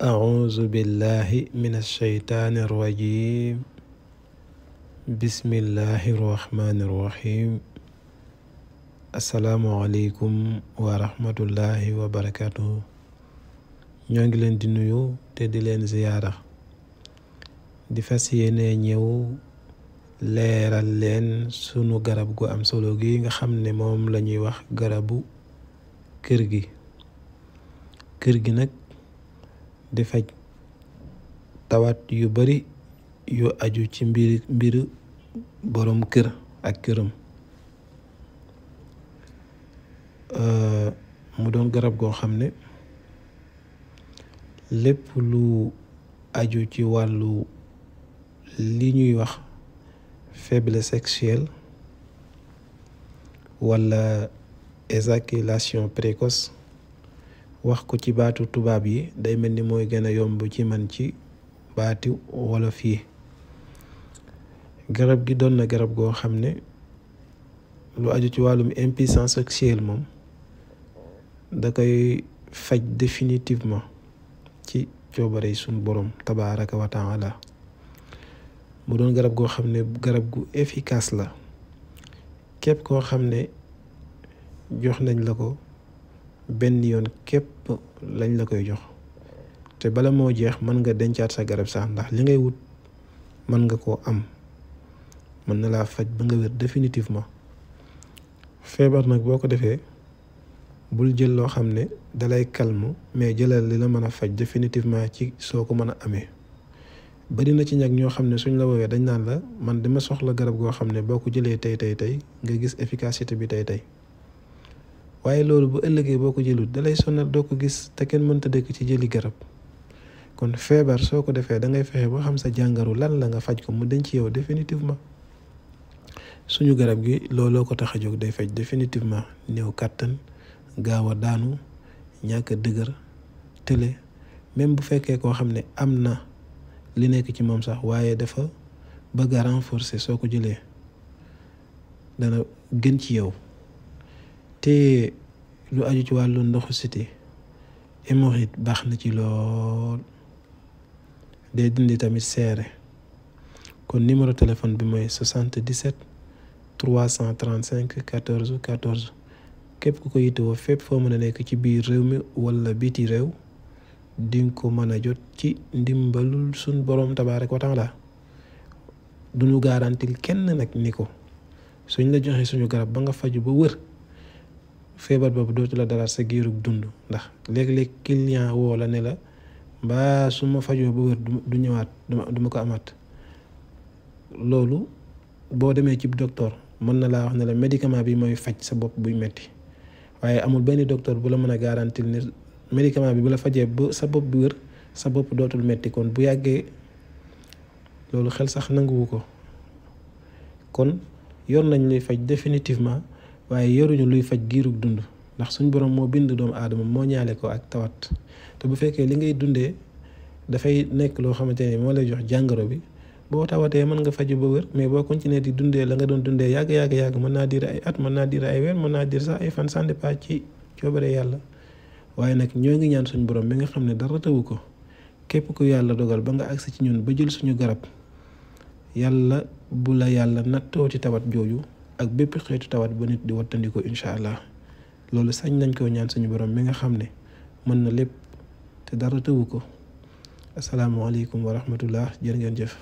أعوذ بالله من الشيطان الرجيم بسم الله الرحمن الرحيم السلام عليكم ورحمة الله وبركاته ñoo ngi leen di nuyu te di leen ziyaara di fas yéene ñëw leeral leen sunu garab gu am solo gi nga xam ne moom la ñuy wax garabu kër gi nag di faj tawat yu bari yu aju ci mbiru borom kër ak këram mu doon garab goo xam ne lépp lu aju ci wàllu li ñuy wax faiblesse sexuelle wala éjaculation précoce wax ko ci baatu tubaab yi day mel ni mooy gën a yomb ci man ci baati wolof yi. garab gi doon na garab goo xam ne lu aju ci wàllum impuissance sexuelle moom da koy faj définitivement ci coobare suñu borom tabaaraka wa taala mu doon garab goo xam ne garab gu efficace la képp koo xam ne jox nañ la ko benn yoon képp lañ la koy jox te bala moo jeex mën nga dencaat sa garab sax ndax li ngay wut mën nga koo am mën na laa faj ba nga wér définitivement. feebar nag boo ko defee bul jël loo xam ne dalay calme mais jëlal li la mën a faj définitivement ci soo ko mën a amee. bari na ci ñag ñoo xam ne suñ la woowee dañ naan la man dama soxla garab goo xam ne boo ko jëlee tey nga gis efficacité bi tey waaye loolu bu ëllëgee boo ko jëlut dalay sonal doo ko gis te kenn mënta dëkk ci jëli garab. kon feebar soo ko defee da ngay fexe boo xam sa jàngaru lan la nga faj ko mu denc ci yow définitivement. suñu garab gi looloo ko tax a jóg day faj définitivement néew kàttan gaaw a daanu ñàkk a dëgër tële même bu fekkee koo xam ne am na li nekk ci moom sax waaye dafa bëgg a renforcer soo ko jëlee dana gën ci yow. te lu aju ci wàllu ndoxu siti hémorroïde baax na ci lool day dindi tamit seere. kon numéro téléphone bi mooy 77 335 14 14 képp ku ko yittewoo fépp foo mën a nekk ci biir réew mi wala biti réew dinga ko mën a jot ci ndimbalul suñ borom tabaaraka wa taala. duñu garantil kenn nag ni ko suñ la joxee suñu garab ba nga faju ba wër feebar boobu dootu la dalaat sa giirug dund ndax léeg-léeg client woo la ne la mbaa su ma fajoo ba wër du ñëwaat du ma ko amaat. loolu boo demee ci docteur mën na laa wax ne la médicament bi mooy faj sa bopp buy metti waaye amul benn docteur bu la mën a garantil ne médicament bi bu la fajee ba sa bopp bi wër sa bopp dootul metti. kon bu yàggee loolu xel sax nanguwu ko. kon yor nañ luy faj définitivement waaye yoruñu luy faj giirug dund ndax suñ borom moo bind doomu aadama moo ñaale ko ak tawat te bu fekkee li ngay dundee dafay nekk loo xamante ne moo lay jox jàngoro bi boo tawatee mën nga faju ba wër mais boo continuer di dundee la nga doon dundee yàgg mën naa diir ay at mën naa diir ay weer mën naa diir sax ay fan ça dépend ci coobare yàlla. waaye nag ñoo ngi ñaan suñu borom mi nga xam ne dara tawu ko képp ku yàlla dogal ba nga agsi ci ñun ba jël suñu garab yàlla bu la yàlla nattoo ci tawat jooju ak bépp xeetu tawat ba nit di wattandiko incha allah. loolu sañ nañ koo ñaan suñu borom mi nga xam ne mën na lépp te dara tawu ko. asalaamaaleykum wa rahmatullah jërë ngeen jëf.